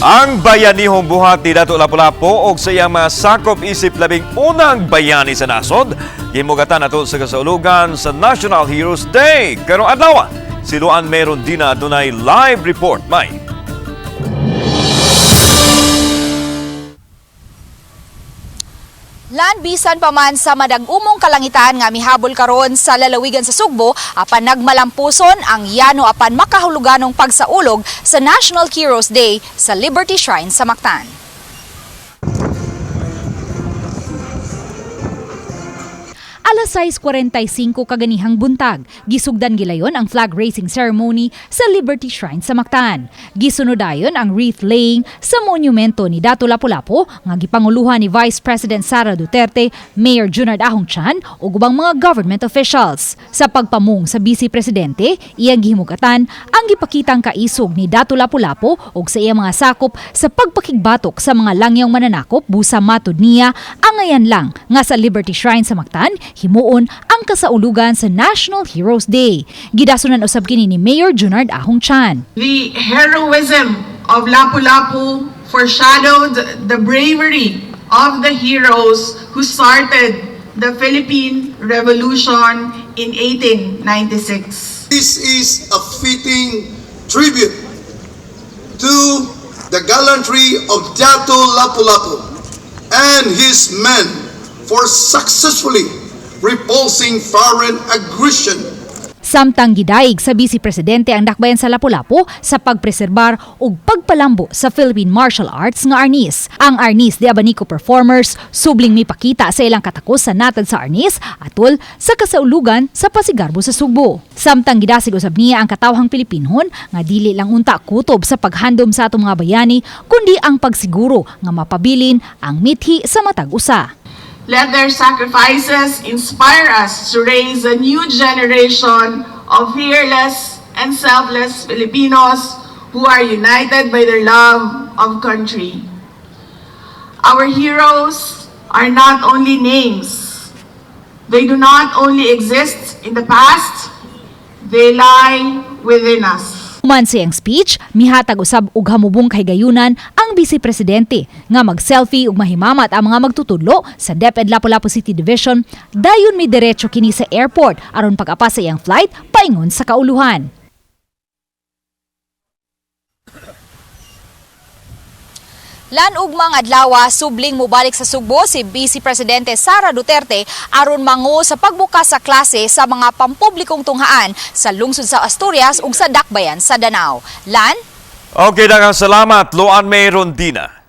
Ang bayanihong buhat ni Datu Lapu-Lapu og sa iyang mga sakop isip labing unang bayani sa nasod, gimugatan nato sa kasaulugan sa National Heroes Day. Karong adlaw, si Luan Meron Dina adunay live report. May. Lan bisan pa man sa madag-umong kalangitan nga mihabol karon sa lalawigan sa Sugbo apan nagmalampuson ang yano apan makahuluganong pagsaulog sa National Heroes Day sa Liberty Shrine sa Mactan. Alas 6:45 kaganihang buntag, gisugdan gilayon ang flag raising ceremony sa Liberty Shrine sa Mactan. Gisunod dayon ang wreath laying sa monumento ni Datu Lapu-Lapu nga gipanguluhan ni Vice President Sara Duterte, Mayor Junard Ahong Chan ug ubang mga government officials. Sa pagpamong sa Vice Presidente, iyang gihimugatan ang gipakitang kaisog ni Datu Lapu-Lapu ug sa iyang mga sakop sa pagpakigbatok sa mga langyong mananakop busa matud niya angayan lang nga sa Liberty Shrine sa Mactan himuon ang kasaulugan sa National Heroes Day. Gidasunan usab kini ni Mayor Junard Ahong Chan. The heroism of Lapu-Lapu foreshadowed the bravery of the heroes who started the Philippine Revolution in 1896. This is a fitting tribute to the gallantry of Datu Lapu-Lapu and his men for successfully repulsing foreign aggression. Samtang gidayeg sa Vice Presidente ang dakbayan sa Lapu-Lapu sa pagpreserbar ug pagpalambo sa Philippine Martial Arts nga Arnis. Ang Arnis de Abanico Performers subling mipakita sa ilang katakos sa natad sa Arnis atol sa kasaulugan sa Pasigarbo sa Sugbo. Samtang gidasig usab niya ang katawhang Pilipinhon nga dili lang unta kutob sa paghandom sa atong mga bayani kundi ang pagsiguro nga mapabilin ang mithi sa matag usa. Let their sacrifices inspire us to raise a new generation of fearless and selfless Filipinos who are united by their love of country. Our heroes are not only names. They do not only exist in the past, they lie within us. Human sa iyang speech, mihatag usab og hamubong kahigayunan ang Vice Presidente nga mag-selfie ug mahimamat ang mga magtutudlo sa DepEd Lapu-Lapu City Division dayon mi diretso kini sa airport aron pag-apas sa iyang flight paingon sa kauluhan. Lan ugmang adlaw, subling mobalik sa Sugbo si Vice Presidente Sara Duterte aron mango sa pagbukas sa klase sa mga pampublikong tunghaan sa lungsod sa Asturias ug sa Dakbayan sa Danao. Lan? Okay, daghang salamat, Luan May Rondina.